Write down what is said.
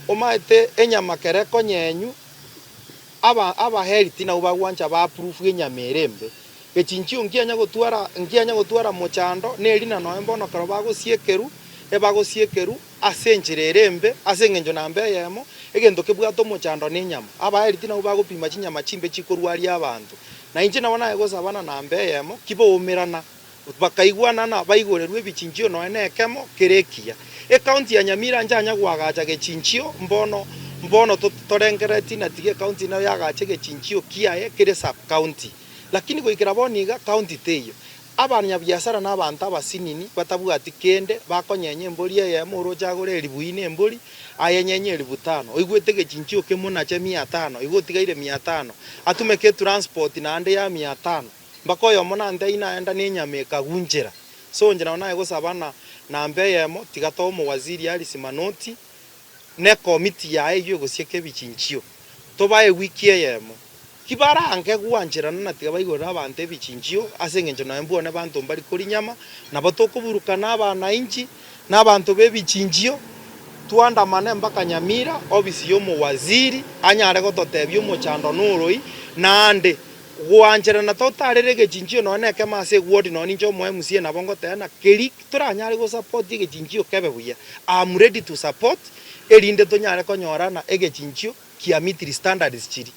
Omaete enyama kere ekonyenywa, aba abaheriti nabwo bagwancha ba approve enyama ere embe. Gechinchio nkianya gotwara nkianya gotwara mochando, na erina nonya mbono ekero bagosiekerwa, ebagosiekerwa ase enchera ere embe, ase engencho namba eyemo, egento kebwate omochando nenyama. Abaheriti nabwo bagopima chinyama chimbe chikorwaria abanto. Na inche nabo naye gosaba na namba eyemo, ki baumerana Bakaigwanana baigorerwe ebichinchio nonya nekemo kere ekiya. Ecounty ya Nyamira nchanya goagacha gechinchio mbono mbono torengereti na tiga ecounty nayo yagache egechinchio kiaye kere sub county. Lakini goikera bono iga county teiyo. Abanyabiasara na abanto abasinini batabwati kende bakonyenya embori eyemo oroche agore elibu ine embori ayenyenye elibu tano oigwete egechinchio kemonache mia tano igo otigaire mia tano atumeke etransport naende ya mia tano. Mpaka oyomo nantebie naenda nenyama ekagunchera. So inche nabo naye gosaba na namba eyemo tiga toe omowaziri Alice Manoti ne ekomiti yaye eywo egosieka ebichinchio. Tobae ewiki eyemo. Ki barange gwancherana na tiga baigorere abanto ebichinchio ase eng'encho nonya mbwane banto mbari koria nyama, nabo tokoburukana abanainchi na abanto b'ebichinchio twandamane mpaka Nyamira ofisi y'omowaziri anyare gototebia omochando noroi naende Goancherana totarere egechinchio nonya nekemo ase eward nonya ninche omo MCA nabo ngoteba na keri toranyare go support egechinchio kebe buya am ready to support erinde tonyare konyorana egechinchio kia meet standards chiria.